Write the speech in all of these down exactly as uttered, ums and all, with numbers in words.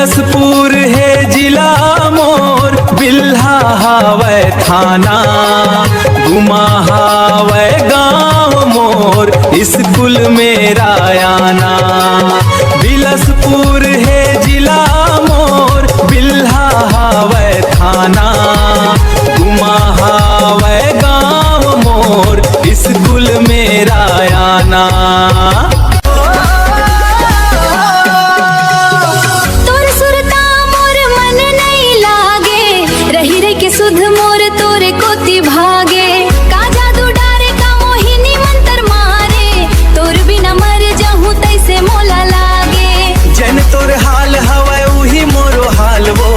बिलासपुर हे जिला मोर, बिल्हा हावय थाना, गुमा हावय गांव मोर, स्कूल मेरा आना। बिलासपुर हे जिला मोर, बिल्हा हावय थाना, गुमा हावय गांव मोर, स्कूल मेरा आना। तोर सुरता मोर मन नइ लागे, रहि रहि के सुध मोर तोरे कोति भागे। का जादू डारे, का मोहिनी मंतर मारे, तोर बिना मर जाहूं तइसे मोला लागे। जन तोर हाल हवय उही मोरो हाल वो,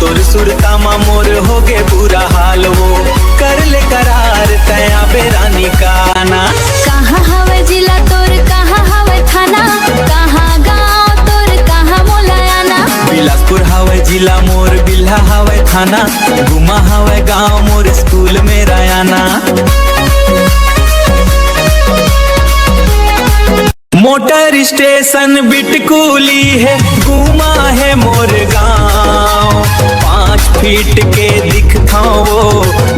तोर सुरता मा मोर होगे बुरा हाल वो। कर ले करार तैं आबे रानी का ना। कहाँ हवय जिला तोर, कहाँ हवय थाना, कहाँ गांव तोर, कहाँ मोला आना। बिलासपुर हवय जिला मोर, बिल्हा हवय थाना, गुमा हवय गांव मोर, स्कूल मेरा आना। मोटर स्टेशन बिटकुली हे, गुमा हे मोर गांव। पाँच फीट के दिखथंव वो,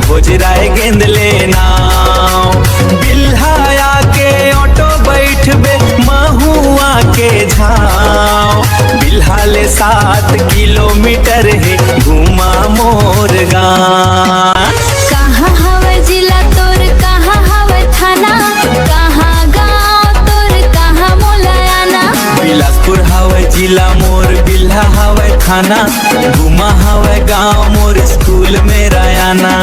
भोजराय गेंद ले नाव। बिल्हा आके ऑटो बइठबे, महुआ के झांव। बिल्हा ले सात किलोमीटर हे, गुमा मोर गांव। कहाँ हवय जिला तोर, कहाँ हवय थाना, कहाँ गांव तोर, कहाँ मोला आना। बिलासपुर हवय जिला मोर, बिल्हा हवय थाना, गुमा हवय गांव मोर, स्कूल मेरा आना।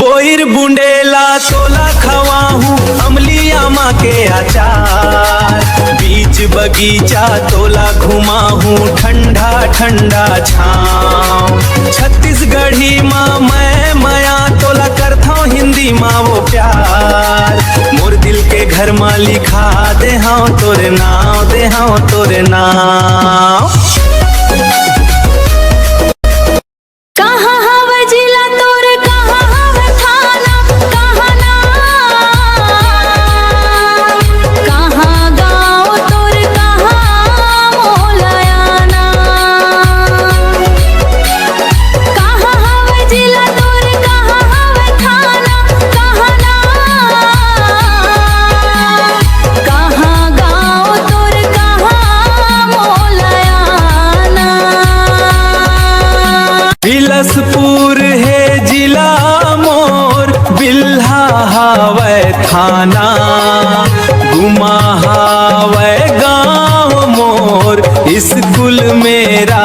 बोइर बुंडेला तोला खवाहूं, अमली आमा के अचार। बीच बगीचा तोला घुमाहूं, ठंडा ठंडा छांव। छत्तीसगढ़ी मा मैं मया तोला करथंव, हिंदी मा वो प्यार। मोर दिल के घर मा लिखा देहंव तोर नाव, देहंव तोर नाव। कहाँ हवय जिला तोर, कहाँ हवय थाना, कहाँ ना, कहाँ गाँव तोर, कहाँ मोला आना। कहाँ हवय जिला तोर, कहाँ हवय थाना, कहाँ ना, कहाँ गाँव तोर, कहाँ मोला आना। बिलासपुर हे जिला मोर, बिल्हा हावय थाना, गुमा हावय गाँव मोर, स्कूल मेरा